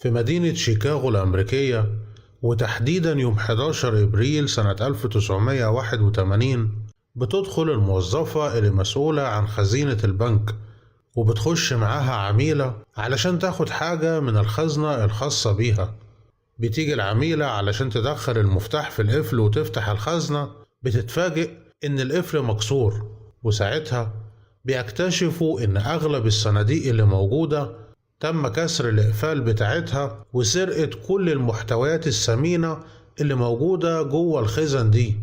في مدينة شيكاغو الأمريكية، وتحديدا يوم 11 إبريل سنة 1981، بتدخل الموظفة اللي مسؤولة عن خزينة البنك، وبتخش معاها عميلة علشان تاخد حاجة من الخزنة الخاصة بيها. بتيجي العميلة علشان تدخل المفتاح في القفل وتفتح الخزنة، بتتفاجئ إن القفل مكسور، وساعتها بيكتشفوا إن أغلب الصناديق اللي موجودة تم كسر الإقفال بتاعتها وسرقة كل المحتويات الثمينة اللي موجودة جوه الخزن دي.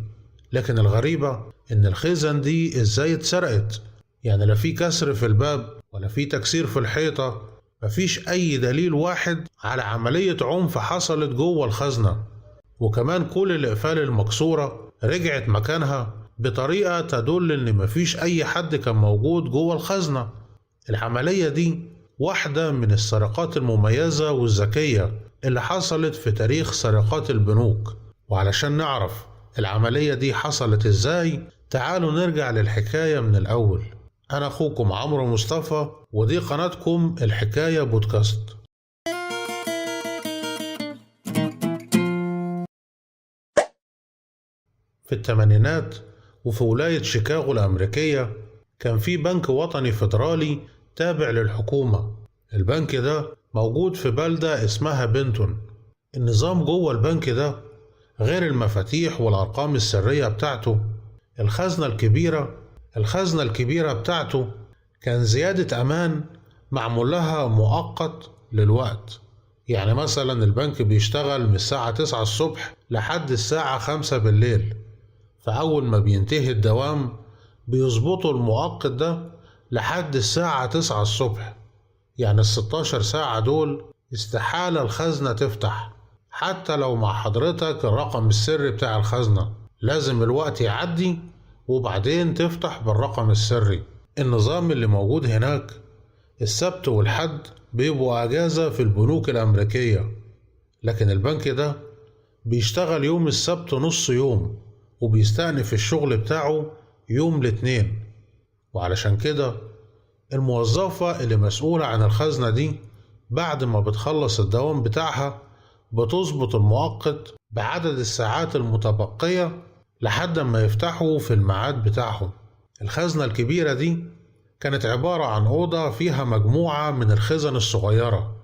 لكن الغريبة إن الخزن دي إزاي اتسرقت؟ يعني لا في كسر في الباب ولا في تكسير في الحيطة، مفيش أي دليل واحد على عملية عنف حصلت جوه الخزنة. وكمان كل الإقفال المكسورة رجعت مكانها بطريقة تدل إن مفيش أي حد كان موجود جوه الخزنة. العملية دي واحدة من السرقات المميزة والذكية اللي حصلت في تاريخ سرقات البنوك. وعلشان نعرف العملية دي حصلت إزاي، تعالوا نرجع للحكاية من الأول. أنا أخوكم عمرو مصطفى، ودي قناتكم الحكاية بودكاست. في الثمانينات وفي ولاية شيكاغو الأمريكية كان في بنك وطني فيدرالي تابع للحكومة. البنك ده موجود في بلدة اسمها بنتون. النظام جوه البنك ده غير المفاتيح والأرقام السرية بتاعته، الخزنة الكبيرة بتاعته كان زيادة أمان معمول لها مؤقت للوقت. يعني مثلا البنك بيشتغل من الساعة 9 الصبح لحد الساعة 5 بالليل، فأول ما بينتهي الدوام بيظبطوا المؤقت ده لحد الساعة 9 الصبح. يعني 16 ساعة دول استحالة الخزنة تفتح، حتى لو مع حضرتك الرقم السري بتاع الخزنة، لازم الوقت يعدي وبعدين تفتح بالرقم السري. النظام اللي موجود هناك السبت والحد بيبقوا أجازة في البنوك الأمريكية، لكن البنك ده بيشتغل يوم السبت نص يوم وبيستأنف الشغل بتاعه يوم الاثنين. وعلشان كده الموظفة اللي مسؤولة عن الخزنة دي بعد ما بتخلص الدوام بتاعها بتظبط المؤقت بعدد الساعات المتبقية لحد ما يفتحوا في الميعاد بتاعهم. الخزنة الكبيرة دي كانت عبارة عن أوضة فيها مجموعة من الخزن الصغيرة،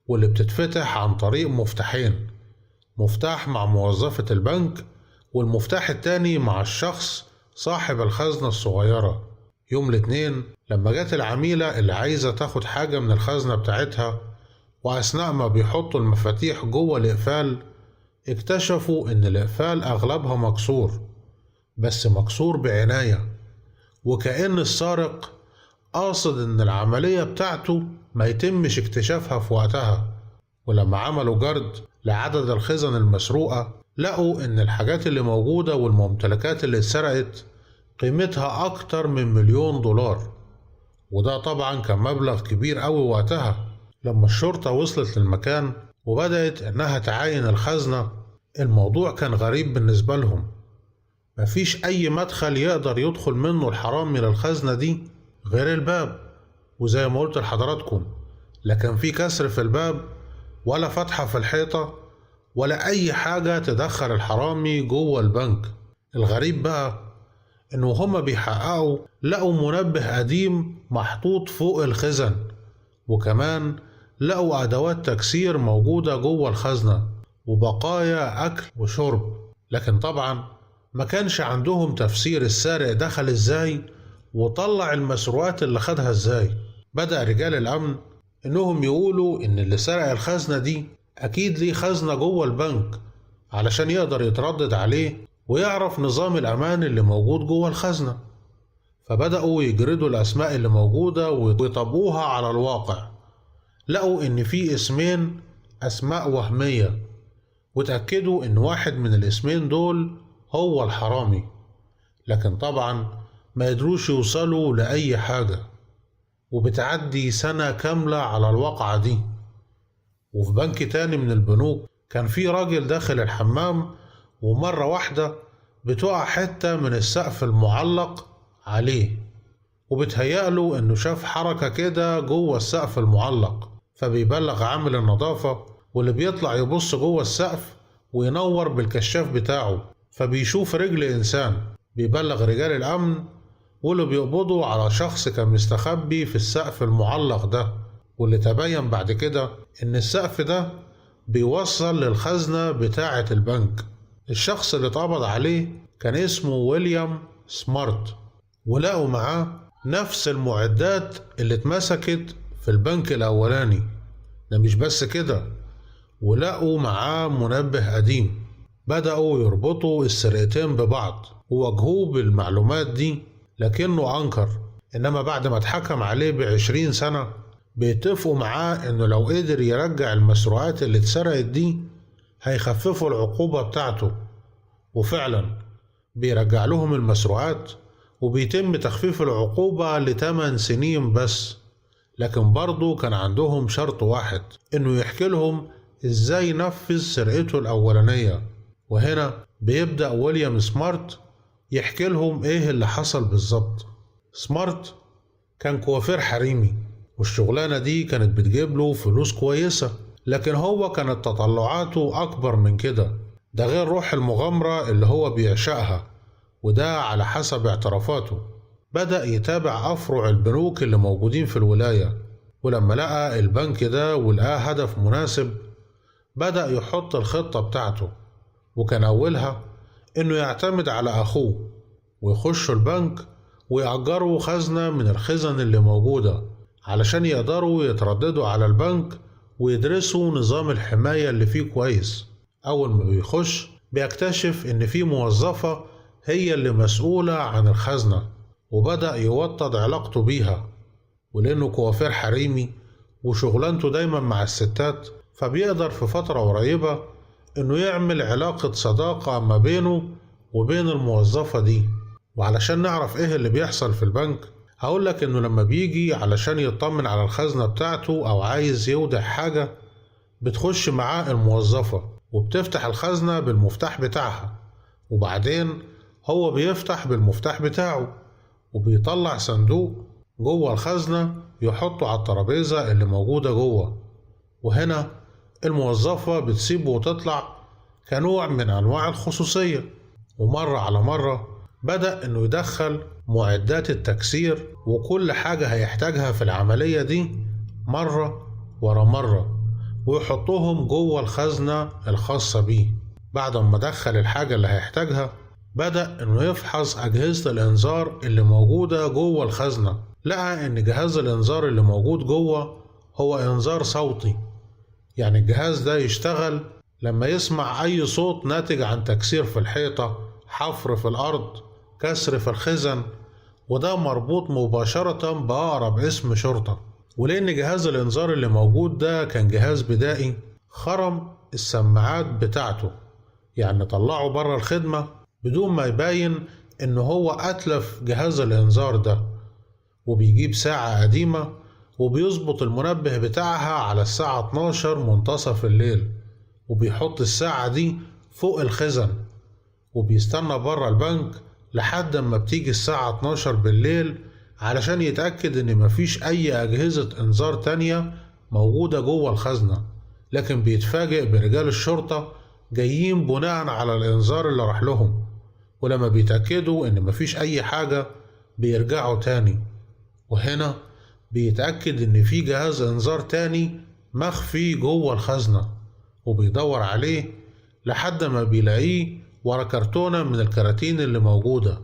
واللي بتتفتح عن طريق مفتاحين، مفتاح مع موظفة البنك والمفتاح التاني مع الشخص صاحب الخزنة الصغيرة. يوم الاثنين لما جت العميلة اللي عايزة تاخد حاجة من الخزنة بتاعتها، وأثناء ما بيحطوا المفاتيح جوه الإقفال اكتشفوا إن الإقفال أغلبها مكسور، بس مكسور بعناية، وكأن السارق قاصد إن العملية بتاعته ما يتمش اكتشافها في وقتها. ولما عملوا جرد لعدد الخزن المسروقة لقوا إن الحاجات اللي موجودة والممتلكات اللي اتسرقت قيمتها أكتر من $1,000,000، وده طبعا كان مبلغ كبير أوي وقتها. لما الشرطة وصلت للمكان وبدأت إنها تعاين الخزنة، الموضوع كان غريب بالنسبة لهم. مفيش أي مدخل يقدر يدخل منه الحرامي للخزنة دي غير الباب، وزي ما قلت لحضراتكم لا كان في كسر في الباب ولا فتحة في الحيطة ولا أي حاجة تدخل الحرامي جوه البنك. الغريب بقى إنه هما بيحققوا لقوا منبه قديم محطوط فوق الخزن، وكمان لقوا أدوات تكسير موجودة جوه الخزنة وبقايا أكل وشرب. لكن طبعا ما كانش عندهم تفسير السارق دخل إزاي وطلع المسروقات اللي خدها إزاي. بدأ رجال الأمن إنهم يقولوا إن اللي سرق الخزنة دي أكيد ليه خزنة جوه البنك علشان يقدر يتردد عليه ويعرف نظام الأمان اللي موجود جوه الخزنة. فبدأوا يجردوا الأسماء اللي موجودة ويطبقوها على الواقع. لقوا إن في اسمين أسماء وهمية، وتأكدوا إن واحد من الاسمين دول هو الحرامي، لكن طبعا ما يقدروش يوصلوا لأي حاجة. وبتعدي سنة كاملة على الواقعة دي. وفي بنك تاني من البنوك كان في راجل داخل الحمام، ومرة واحدة بتقع حتة من السقف المعلق عليه، وبتهيأله إنه شاف حركة كده جوه السقف المعلق، فبيبلغ عامل النظافة، واللي بيطلع يبص جوه السقف وينور بالكشاف بتاعه، فبيشوف رجل إنسان. بيبلغ رجال الأمن، واللي بيقبضوا على شخص كان مستخبي في السقف المعلق ده، واللي تبين بعد كده إن السقف ده بيوصل للخزنة بتاعة البنك. الشخص اللي اتقبض عليه كان اسمه ويليام سمارت، ولقوا معاه نفس المعدات اللي اتمسكت في البنك الأولاني. ده مش بس كده، ولقوا معاه منبه قديم. بدأوا يربطوا السرقتين ببعض وواجهوه بالمعلومات دي، لكنه أنكر. إنما بعد ما اتحكم عليه ب20 سنة بيتفقوا معاه إنه لو قدر يرجع المسروقات اللي اتسرقت دي هيخففوا العقوبة بتاعته، وفعلا بيرجع لهم المسروقات وبيتم تخفيف العقوبة ل8 سنين بس. لكن برضه كان عندهم شرط واحد، إنه يحكي لهم إزاي نفذ سرقته الأولانية. وهنا بيبدأ ويليام سمارت يحكي لهم إيه اللي حصل بالظبط. سمارت كان كوافير حريمي، والشغلانة دي كانت بتجيب له فلوس كويسة، لكن هو كانت تطلعاته أكبر من كده، ده غير روح المغامرة اللي هو بيعشقها، وده على حسب اعترافاته. بدأ يتابع أفرع البنوك اللي موجودين في الولاية، ولما لقى البنك ده ولقاه هدف مناسب بدأ يحط الخطة بتاعته، وكان أولها إنه يعتمد على أخوه ويخشوا البنك ويأجروا خزنة من الخزن اللي موجودة علشان يقدروا يترددوا على البنك ويدرسوا نظام الحماية اللي فيه كويس. أول ما بيخش بيكتشف إن في موظفة هي اللي مسؤولة عن الخزنة، وبدأ يوطد علاقته بيها. ولأنه كوافير حريمي وشغلانته دايما مع الستات، فبيقدر في فترة قريبة إنه يعمل علاقة صداقة ما بينه وبين الموظفة دي. وعلشان نعرف إيه اللي بيحصل في البنك هقولك إنه لما بيجي علشان يطمن على الخزنة بتاعته أو عايز يودع حاجة، بتخش معاه الموظفة وبتفتح الخزنة بالمفتاح بتاعها، وبعدين هو بيفتح بالمفتاح بتاعه وبيطلع صندوق جوه الخزنة يحطه على الترابيزة اللي موجودة جوه. وهنا الموظفة بتسيبه وتطلع كنوع من أنواع الخصوصية. ومرة على مرة بدأ إنه يدخل معدات التكسير وكل حاجة هيحتاجها في العملية دي مرة ورا مرة، ويحطهم جوه الخزنة الخاصة بيه. بعد ما دخل الحاجة اللي هيحتاجها بدأ إنه يفحص أجهزة الإنذار اللي موجودة جوه الخزنة. لقى إن جهاز الإنذار اللي موجود جوه هو إنذار صوتي، يعني الجهاز ده يشتغل لما يسمع أي صوت ناتج عن تكسير في الحيطة، حفر في الأرض، كسر في الخزن، وده مربوط مباشرة بأقرب اسم شرطة. ولأن جهاز الإنذار اللي موجود ده كان جهاز بدائي، خرم السماعات بتاعته، يعني طلعه بره الخدمة بدون ما يبين إن هو أتلف جهاز الإنذار ده. وبيجيب ساعة قديمة وبيظبط المنبه بتاعها على الساعة 12 منتصف الليل، وبيحط الساعة دي فوق الخزن، وبيستنى بره البنك لحد ما بتيجي الساعة 12 بالليل علشان يتأكد إن مفيش أي أجهزة إنذار تانية موجودة جوه الخزنة. لكن بيتفاجئ برجال الشرطة جايين بناء على الإنذار اللي راح لهم، ولما بيتأكدوا إن مفيش أي حاجة بيرجعوا تاني. وهنا بيتأكد إن في جهاز إنذار تاني مخفي جوه الخزنة، وبيدور عليه لحد ما بيلاقيه ورا كرتونة من الكراتين اللي موجودة،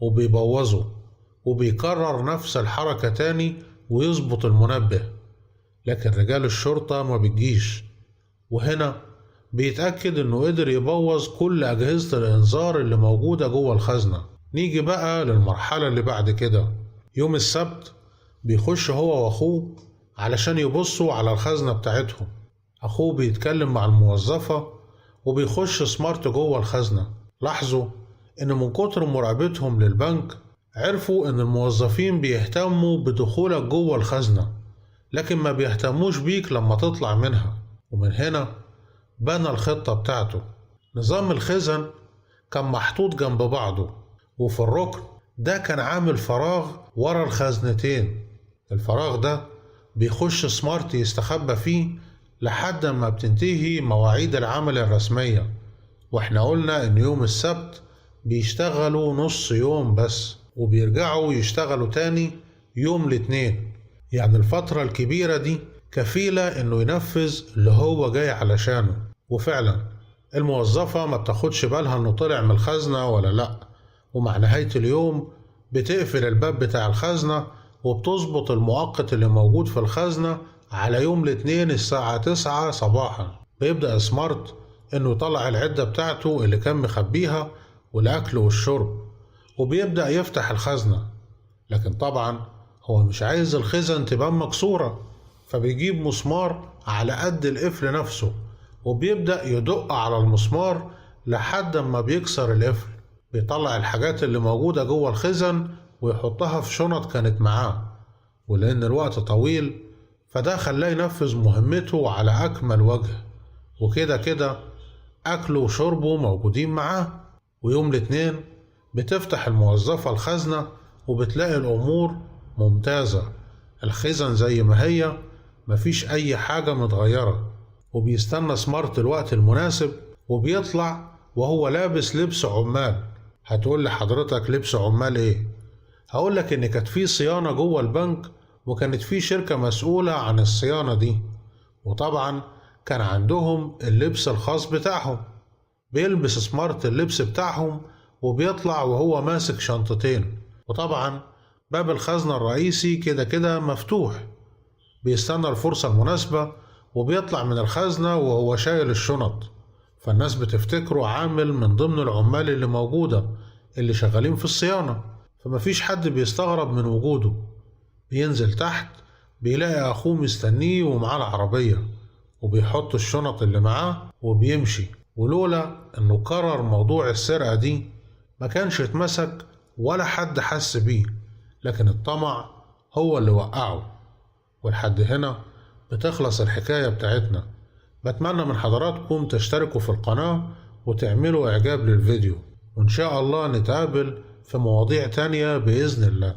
وبيبوظه، وبيكرر نفس الحركة تاني ويظبط المنبه، لكن رجال الشرطة ما بتجيش. وهنا بيتأكد إنه قدر يبوظ كل أجهزة الإنذار اللي موجودة جوه الخزنة. نيجي بقى للمرحلة اللي بعد كده. يوم السبت بيخش هو وأخوه علشان يبصوا على الخزنة بتاعتهم. أخوه بيتكلم مع الموظفة وبيخش سمارت جوه الخزنة. لاحظوا إن من كتر مراقبتهم للبنك عرفوا إن الموظفين بيهتموا بدخولك جوه الخزنة، لكن ما بيهتموش بيك لما تطلع منها. ومن هنا بنى الخطة بتاعته. نظام الخزن كان محطوط جنب بعضه، وفي الركن ده كان عامل فراغ ورا الخزنتين. الفراغ ده بيخش سمارت يستخبى فيه لحد ما بتنتهي مواعيد العمل الرسمية. واحنا قلنا ان يوم السبت بيشتغلوا نص يوم بس، وبيرجعوا يشتغلوا تاني يوم الاثنين. يعني الفترة الكبيرة دي كفيلة انه ينفذ اللي هو جاي علشانه. وفعلا الموظفة ما بتاخدش بالها انه طلع من الخزنة ولا لا، ومع نهاية اليوم بتقفل الباب بتاع الخزنة وبتظبط المؤقت اللي موجود في الخزنة على يوم الاثنين الساعة 9 صباحا. بيبدأ سمارت انه يطلع العدة بتاعته اللي كان مخبيها والاكل والشرب، وبيبدأ يفتح الخزنة. لكن طبعا هو مش عايز الخزن تبان مكسورة، فبيجيب مسمار على قد القفل نفسه وبيبدأ يدق على المسمار لحد ما بيكسر القفل. بيطلع الحاجات اللي موجودة جوه الخزن ويحطها في شنط كانت معاه، ولأن الوقت طويل فده خلاه ينفذ مهمته على أكمل وجه، وكده كده أكله وشربه موجودين معاه. ويوم الاثنين بتفتح الموظفة الخزنة وبتلاقي الأمور ممتازة، الخزن زي ما هي، مفيش أي حاجة متغيرة. وبيستنى سمارت الوقت المناسب وبيطلع وهو لابس لبس عمال. هتقول لحضرتك لبس عمال ايه؟ هقولك ان كانت في صيانة جوه البنك، وكانت في شركة مسؤولة عن الصيانة دي، وطبعا كان عندهم اللبس الخاص بتاعهم. بيلبس سمارت اللبس بتاعهم وبيطلع وهو ماسك شنطتين، وطبعا باب الخزنة الرئيسي كده كده مفتوح. بيستنى الفرصة المناسبة وبيطلع من الخزنة وهو شايل الشنط، فالناس بتفتكره عامل من ضمن العمال اللي موجودة اللي شغالين في الصيانة، فمفيش حد بيستغرب من وجوده. بينزل تحت بيلاقي أخوه مستنيه ومعاه العربية، وبيحط الشنط اللي معاه وبيمشي. ولولا انه كرر موضوع السرقة دي ما كانش اتمسك ولا حد حس بيه، لكن الطمع هو اللي وقعه. ولحد هنا بتخلص الحكاية بتاعتنا. بتمنى من حضراتكم تشتركوا في القناة وتعملوا إعجاب للفيديو، وإن شاء الله نتقابل في مواضيع تانية بإذن الله.